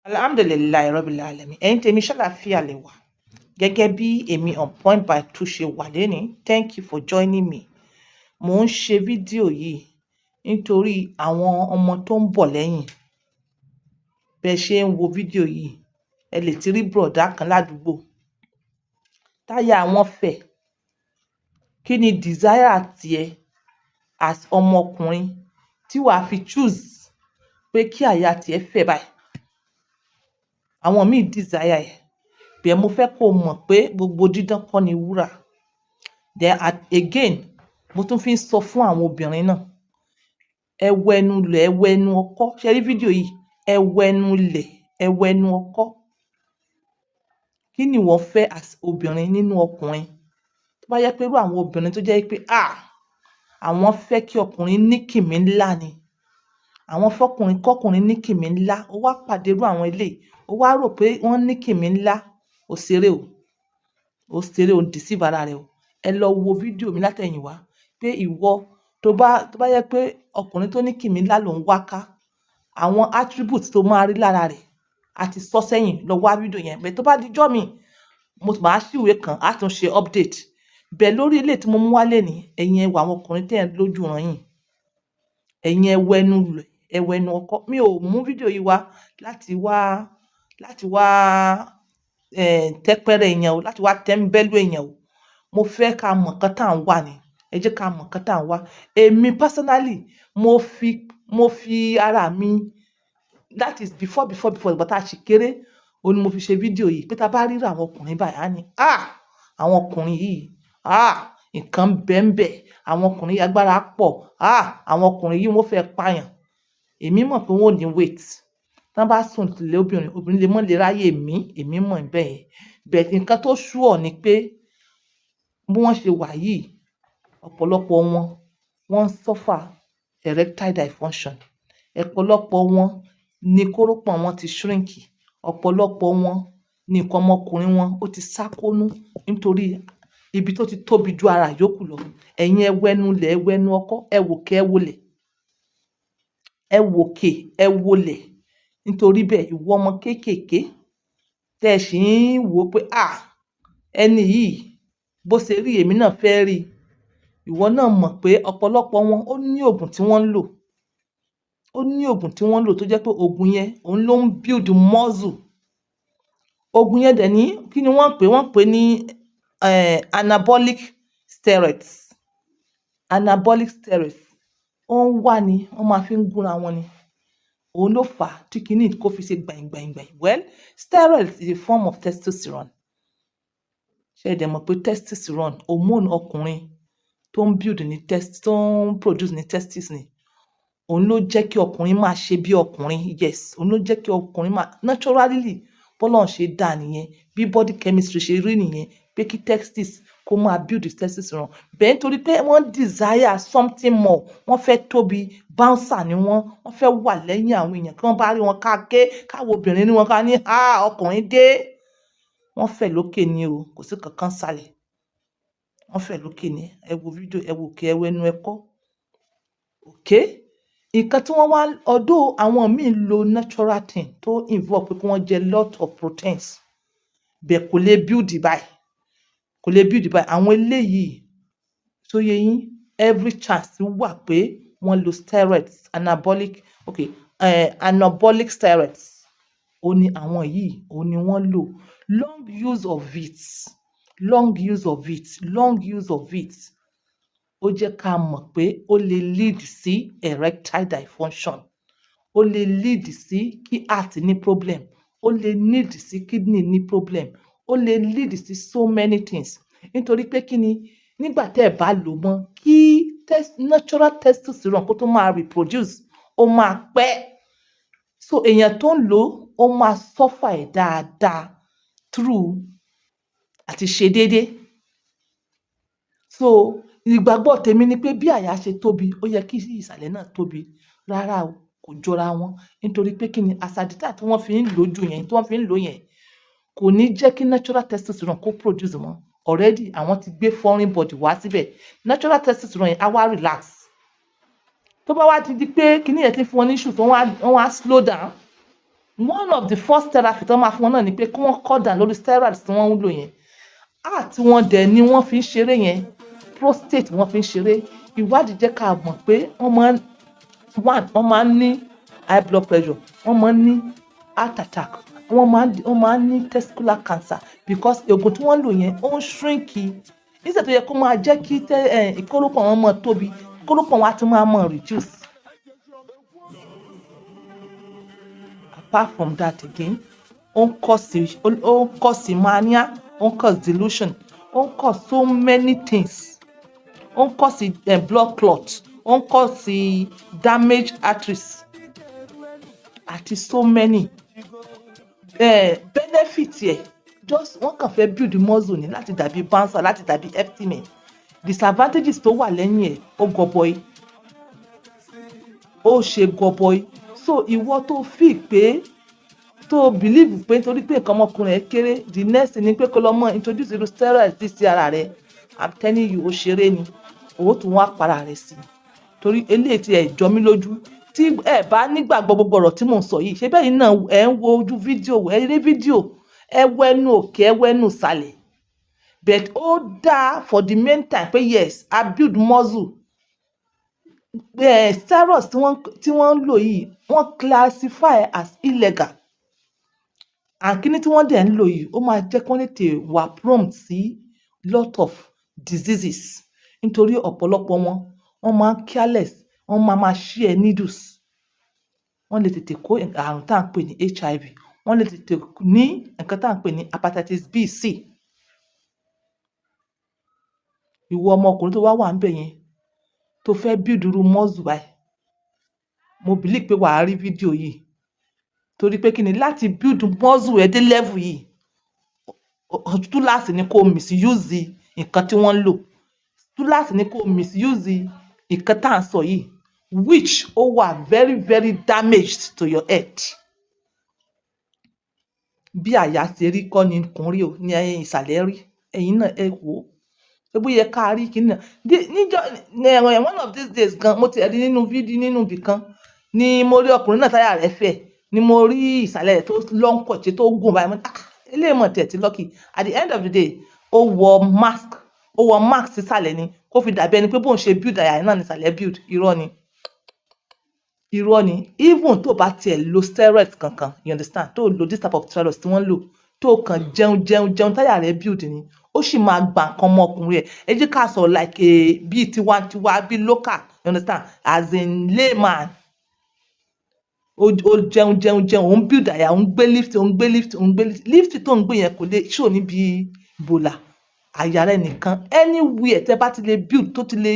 Alhamdulillahi rabbil alamin. Ẹ̀yin tèmi, ṣàlàáfíà lẹ wà? Gẹ́gẹ́ bí èmi On Point by Two ṣe wà lénìí, thank you for joining me. Mò ń ṣe fídíò yìí nítorí àwọn ọmọ tó ń bọ̀ lẹ́yìn. Bẹ́ ṣe ń wo fídíò yìí, ẹ lè ti rí bùrọ̀dá kan ládùúgbò táyà wọn fẹ̀. Kí ni desire tiẹ̀ as ọmọkùnrin tí wàá fi choose pé kí àyà tiẹ̀ fẹ̀ báyìí? Àwọn míì desire ẹ̀ bẹ́ẹ̀. Mo fẹ́ kó o mọ̀ pé gbogbo dídán kọ́ ni wúrà. Then again, mo tún fi ń sọ fún àwọn obìnrin náà, ẹ wẹnu lẹ̀, ẹ wẹnu ọkọ́. Ṣe rí fídíò yìí? Ẹ wẹnu lẹ̀, ẹ wẹnu ọkọ́. Kí ni ìwọ fẹ́ as obìnrin nínú ọkùnrin? Tó bá jẹ́ pé irú àwọn obìnrin tó jẹ́ pé, ah, àwọn fẹ́ kí ọkùnrin ní kìmí ńlá ni, àwọn fọkùnrin kọkùnrin ní kìmí ńlá, ó wá pàdé irú àwọn eléyìí, ó wá rò pé wọ́n ní kìmí ńlá, ó ṣeré o, ó ṣeré o, ń deceive ara rẹ o. Ẹ lọ wo fídíò mi látẹ̀yìnwá pé ìwọ tó bá jẹ́ pé ọkùnrin tó ní kìmí ńlá ló ń wá ká, àwọn attributes tó máa rí lára rẹ̀, a ti sọ sẹ́yìn. Lọ wá fídíò yẹn. Bẹ́ẹ̀ tó bá dijọ́ mi, mo máa ṣìwé kan, á tún ṣe update bẹ́ẹ̀ lórí ilé tí mo mú wálé ní. Ẹ̀yin, ẹ wo àwọn ọkùnrin tẹ́ ẹ̀ lójú ràn yín. Ẹ̀yin, ẹ wẹnu lẹ̀, ẹ wẹnu ọkọ́. Mi ò mú fídíò yìí wá láti wá tẹ́pẹ́rẹ́ èèyàn o, láti wá tẹ́ńbẹ́lú èèyàn o. Mo fẹ́ ká mọ̀ nǹkan tá à ń wà ni. Ẹ jẹ́ ká mọ̀ nǹkan tá à ń wá. Èmi personally, mo fi ara mi, that is before before before, ìgbà tá a ṣì kéré, òun ni mo fi ṣe fídíò yìí pé tá a bá rí àwọn ọkùnrin báyìí, á ní, "Ah, àwọn ọkùnrin yìí, ah, nǹkan bẹ́ẹ̀, àwọn ọkùnrin yìí, agbára pọ̀, ah, àwọn ọkùnrin yìí, wọ́n fẹ́ pààyàn." Èmi mọ̀ pé wọ́n ò ní weight. Tí wọ́n bá sùn lé obìnrin, obìnrin lè mọ́ lè ráyè mí. Èmi mọ̀ bẹ́ẹ̀ yẹn. But nǹkan tó sure ni pé bí wọ́n ṣe wà yìí, ọ̀pọ̀lọpọ̀ wọn, wọ́n ń suffer erectile dysfunction. Ọ̀pọ̀lọpọ̀ wọn ní kórópọ̀n wọn ti shrink. Ọ̀pọ̀lọpọ̀ wọn ní nǹkan ọmọkùnrin wọn ó ti sákónú nítorí ibi tó ti tóbi ju ara yòókù lọ. Ẹ̀yin, ẹ wẹnu lẹ̀, ẹ wẹnu ọkọ́, ẹ wòkè, ẹ wolẹ̀, ẹ wòkè, ẹ wolẹ̀. Nítorí bẹ́ẹ̀, ìwọ ọmọ kéékèèké tẹ́ ẹ sì ń wò pé, ah, ẹni yìí, bó ṣe rí, èmi náà fẹ́ rí, ìwọ náà mọ̀ pé ọ̀pọ̀lọpọ̀ wọn, ó ní òògùn tí wọ́n ń lò. Ó ní òògùn tí wọ́n ń lò tó jẹ́ pé òògùn yẹn, òun ló ń build muscle. Òògùn yẹn dẹ̀ ní, kí ni wọ́n ń pè? Wọ́n ń pè ní anabolic steroids. Anabolic steroids, ó ń wá ni wọ́n máa fi ń gúnra wọn ni. Òun ló fà á tí kinní kó fi ṣe gbàìn gbàìn gbàìn. Well, steroids is a form of testosterone. Ṣé ẹ dẹ̀ mọ̀ pé testosterone, hormone ọkùnrin tó ń build ní test, tó ń produce ní testis ni? Òun ló jẹ́ kí ọkùnrin máa ṣe bí ọkùnrin. Yes, òun ló jẹ́ kí ọkùnrin máa naturally, bọ́lọ́run ṣe dá nìyẹn, bí body chemistry ṣe rí nìyẹn, pé kí testis kó máa build testosterone. Bẹ́ẹ̀, nítorí pé wọ́n desire something more, wọ́n fẹ́ tóbi, bouncer ni wọ́n, wọ́n fẹ́ wà lẹ́yìn àwọn èèyàn, kí wọ́n bá rí wọn ká ké, káwọn obìnrin ní wọn ká ní, "Ah, ọkùnrin dé." Wọ́n fẹ̀ lókè ni o, kò sí kankan sálẹ̀. Wọ́n fẹ̀ lókè ni. Ẹ wo fídíò, ẹ wo òkè, ẹ wo ẹnu ẹ kọ́. Okay, nǹkan tí wọ́n wá, although àwọn míì lo natural thing tó involve pé kí wọ́n jẹ lot of proteins, bẹ́ẹ̀ kò lè build báyìí, kò lè build báyìí. Àwọn eléyìí tó yé yín, every chance wà pé wọ́n lo steroids, anabolic, okay, anabolic steroids. Ó ní àwọn yìí, ó ní wọ́n lò. Long use of it, long use of it, long use of it, ó jẹ́ ká mọ̀ pé ó lè lead sí erectile dysfunction, ó lè lead sí kí heart ní problem, ó lè lead sí kidney ní problem, ó lè lead sí so many things. Nítorí pé kí ni? Nígbà tẹ́ ẹ̀ bá lò mọ́, kí natural testosterone kó tó máa reproduce, ó máa pẹ́. So èèyàn tó ń lò ó máa suffer ẹ̀ dáadáa through àti ṣe déédé. So ìgbàgbọ́ tèmi ni pé bí àyà ṣe tóbi, ó yẹ kí ìsàlẹ̀ náà tóbi. Rárá o, kò jọra wọn. Nítorí pé kí ni? As at the time tí wọ́n fi ń lò jù yẹn, tí wọ́n fi ń lò yẹn, kò ní jẹ́ kí natural testosterone kó produce mọ́. Already àwọn ti gbé foreign body wá síbẹ̀. Natural testosterone yẹn á wá relax. Tó bá wá ti di pé kíní yẹn ti fún wọn ní issue, tó wọ́n wá slow down. One of the first therapy tó máa fún wọn náà ni pé kí wọ́n cut down lórí steroids tí wọ́n ń lò yẹn. Àti wọn dẹ̀ ni wọ́n fi ń ṣeré yẹn, prostate wọ́n fi ń ṣeré. Ìwádìí jẹ́ ká mọ̀ pé wọ́n máa ń, one, wọ́n máa ń ní high blood pressure, wọ́n máa ń ní heart attack, wọ́n máa ń ní testicular cancer, because oògùn tí wọ́n ń lò yẹn, ó ń shrink. Instead tó yẹ kó máa jẹ́ kí ìkórópọ̀n wọn máa tóbi, kórópọ̀n wọn á tún máa máa reduce. Apart from that again, ó ń cause mania, ó ń cause delusion, ó ń cause so many things, ó ń cause blood clot, ó ń cause damage arteries àti so many. Benefit ẹ̀, just wọ́n kàn fẹ́ build muscle ní láti dàbí bouncer, láti dàbí hefty men. Disadvantages tó wà lẹ́yìn ẹ̀, ó gọbọi, ó ṣe gọbọi. So ìwọ tó feel pé, tó believe pé nítorí pé nǹkan ọmọkùnrin ẹ kéré, the next thing ni pé kó lọ mọ introduce irú steroids sí ara rẹ, I'm telling you, ó ṣeré ni, ó tún wá para rẹ̀ sí, torí eléyìí tí ẹ jọ mí lójú. Tí ẹ bá nígbàgbọ́ gbogbo ọ̀rọ̀ tí mò ń sọ yìí, ṣé bẹ́ẹ̀ yìí náà ẹ ń wo ojú fídíò, ẹ rí fídíò, ẹ wẹnu òkè, ẹ wẹnu ìsàlẹ̀. But ó dáa for the main time pé yes, I build muscle. Steroids tí wọ́n ń lò yìí, wọ́n classify as illegal, and kíní tí wọ́n dẹ̀ ń lò yìí, ó máa jẹ́ kí wọ́n tètè wà prone sí lot of diseases, nítorí ọ̀pọ̀lọpọ̀ wọn, wọ́n máa ń careless, wọ́n máa máa share needles. Wọ́n lè tètè kó àrùn tá à ń pè ní HIV, wọ́n lè tètè ní nǹkan tá à ń pè ní hepatitis B, C. Ìwọ ọmọkùnrin tó wá wà ńbẹ̀ yẹn, tó fẹ́ build irú muscle báyìí, mo believe pé wàá rí fídíò yìí, torí pé kí ni, láti build muscle ẹ dé level yìí, túláàsì ni kó misuse nǹkan tí wọ́n ń lò, túláàsì ni kó misuse nǹkan tá à ń sọ yìí, which ó wà very very damaged to your health. Bí àyà ṣe rí kọ́ ni ikùn rí o, ní ìsàlẹ̀ rí. Ẹ̀yin náà ẹ wò ó, ṣé bó yẹ ká rí kíní náà níjọ́. One of these days gan, mo ti rí nínú fídíò nínú ibì kan ni mo rí ọkùnrin náà, táyà rẹ̀ fẹ̀, ni mo rí ìsàlẹ̀ rẹ̀ tó lọ́nkọ̀tì, tó gùn báyìí. Mo ní, "Ah, eléyìí mọ̀ tiẹ̀ ti lucky." At the end of the day, ó wọ mask, ó wọ mask sísàlẹ̀ ni, kó fi dàbí ẹni pé bóun ṣe build àyà náà ní ìsàlẹ̀ build. Irọ́ ni, irọ́ ni. Even tó bá tiẹ̀ lo steroids kankan, you understand, tó lo this type of steroids tí wọ́n ń lò, tó kàn jẹun jẹun jẹun, táyà rẹ̀ build ni, ó sì máa gba nǹkan ọmọkùnrin ẹ̀. Ẹ jẹ́ ká sọ̀rọ̀ like a bíi tiwantiwa, bíi local, you understand, as in layman. Ó jẹun jẹun jẹun, òun build àyà, òun gbé lift, òun gbé lift, òun gbé lift. Lift tó ń gbé yẹn kò lè show níbi bòlà àyà rẹ̀ nìkan. Anywhere tẹ́ bá ti lè build, tó ti lè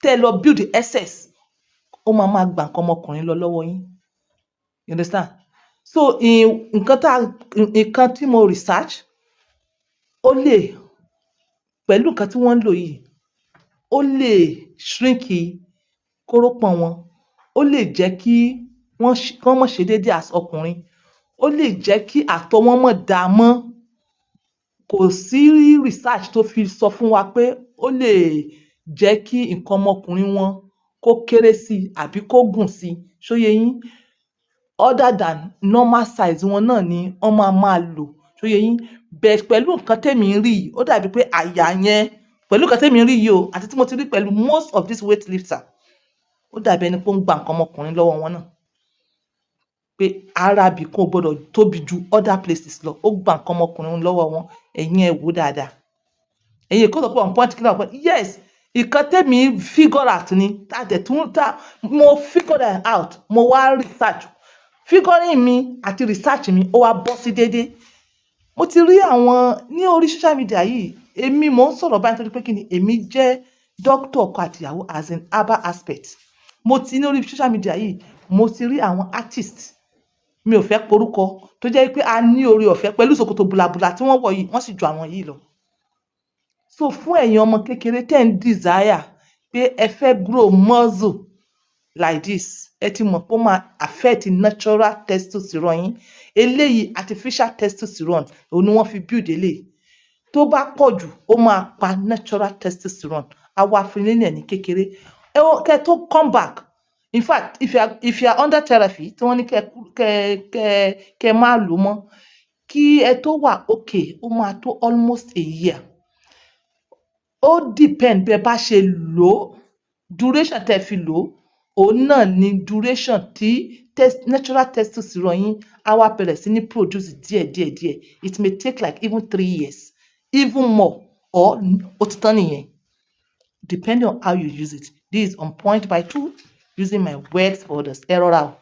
tẹ́ lọ build excess, ó máa máa gba nǹkan ọmọkùnrin lọ lọ́wọ́ yín, you understand? So nǹkan tá nǹkan tí mo research, ó lè pẹ̀lú nǹkan tí wọ́n ń lò yìí, ó lè shrink kórópọ̀n wọn, ó lè jẹ́ kí wọ́n má ṣe déédé as ọkùnrin, ó lè jẹ́ kí àtọ̀ wọn má dáa mọ́. Kò sí research tó fi sọ fún wa pé ó lè jẹ́ kí nǹkan ọmọkùnrin wọn kó kéré sí i àbí kó gùn sí i. Ṣó yé yín? Other than normal size wọn náà ni wọ́n máa máa lò. Ṣó yé yín? But pẹ̀lú nǹkan tèmi ń rí yìí, ó dàbí pé àyà yẹn, pẹ̀lú nǹkan tèmi ń rí yìí o, àti tí mo ti rí pẹ̀lú most of these weight lifter, ó dàbí ẹni pé ó ń gba nǹkan ọmọkùnrin lọ́wọ́ wọn náà, pé ara ibì kan ò gbọdọ̀ tóbi ju other places lọ. Ó gba nǹkan ọmọkùnrin lọ́wọ́ wọn. Ẹ̀yin ẹ wò dáadáa. Ẹ̀yin kò sọ pé on point kí náà point. Yes, nǹkan tèmi figure out ni tá dẹ̀ tún tá mo figure it out, mo wá research. Figuring mi àti research mi, ó wá bọ́ sí déédé. Mo ti rí àwọn ní orí social media yìí. Èmi mò ń sọ̀rọ̀ báyìí nítorí pé kí ni, èmi jẹ́ doctor ọkọ àtìyàwó, as in herbal aspect. Mo ti ní orí social media yìí, mo ti rí àwọn artist, mi ò fẹ́ porúkọ, tó jẹ́ pé a ní oore ọ̀fẹ́ pẹ̀lú ṣòkòtò bùlàbùlà tí wọ́n wọ̀ yìí, wọ́n sì ju àwọn yìí lọ. So fún ẹ̀yin ọmọ kékeré tẹ́ ń desire pé ẹ fẹ́ grow muscle like this, ẹ ti mọ̀ pé ó máa affect natural testosterone yín. Eléyìí, artificial testosterone òun ni wọ́n fi build eléyìí. Tó bá pọ̀ jù, ó máa pa natural testosterone, á wá fi nílẹ̀ ní kékeré. Ẹ kẹ́ tó come back, In fact, if you are under therapy, tí wọ́n ní kẹ́ má lò mọ́, kí ẹ tó wà okay, ó máa tó almost a year. Ó depend bí ẹ bá ṣe lò ó. Duration tẹ́ fi lò ó, òun náà ni duration tí natural testosterone yín á wá bẹ̀rẹ̀ sí ní produce díẹ̀ díẹ̀ díẹ̀. It may take like even 3 years, even more, or ó ti tán nìyẹn, depending on how you use it. This is On Point by Two, using my words for others. Ẹ rọra o.